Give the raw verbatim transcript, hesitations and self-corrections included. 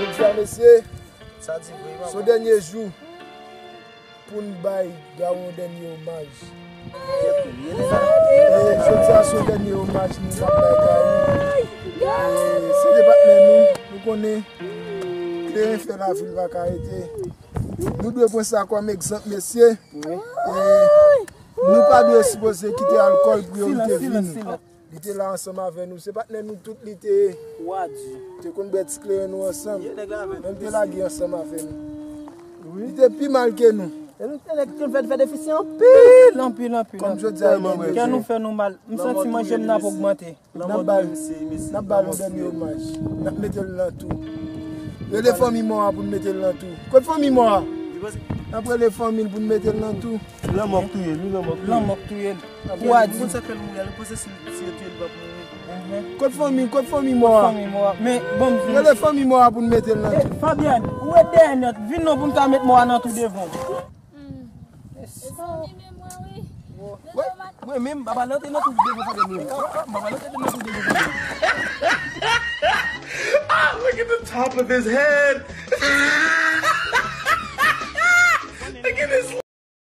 Jodi a, mesye, se yon dènye jou pou n bay Garo yon dènye omaj. E jodi a, se yon dènye omaj nou t ap bay Garo. E se te patnè nou, nou konnen kleren fè lavi l pa ka rete. Nou dwe pran sa kòm egzanp, mesye. E nou pa dwe sipoze kite alkòl pou yo kite vi nou. Li te la ansanm avè nou. Se patnè nou tout li te ye. Te konn bwè ti kleren nou ansanm. Menm te lage ansanm avè nou. Li te pi mal ke nou. E nou te nèg ki fè, fè defisyan anpil, anpil, anpil, kòm anpil. Jodi a, kè nou fè nou mal. M santi manje m nan ap ogmante. N ap ba l, n ap ba l yon dènye omaj. N ap mete l nan tou. Rele fanmi mò a pou n mete l nan tou. Kot fanmi mò a? N ap rele fanmi l pou n mete l nan tou. Lanmò k touye l, wi, lanmò k touye l. Lanmò k touye l. Pou a di. Moun sa k fè l mouri a, li panse si, si yo touye l, li p ap mouri. Kot fanmi, kot fanmi mò a? Fanmi mò a. Men, bon, m di. Rele fanmi mò a pou n mete l nan tou. Fabienne, ou ret dèyè nèt. Vin non pou n ka met mò a nan tou devan. Mwen menm, baba lan te nan tou devan Fabienne menm. Baba lan te nan tou devan Fabienne. Ah, look at the top of his head. Look at his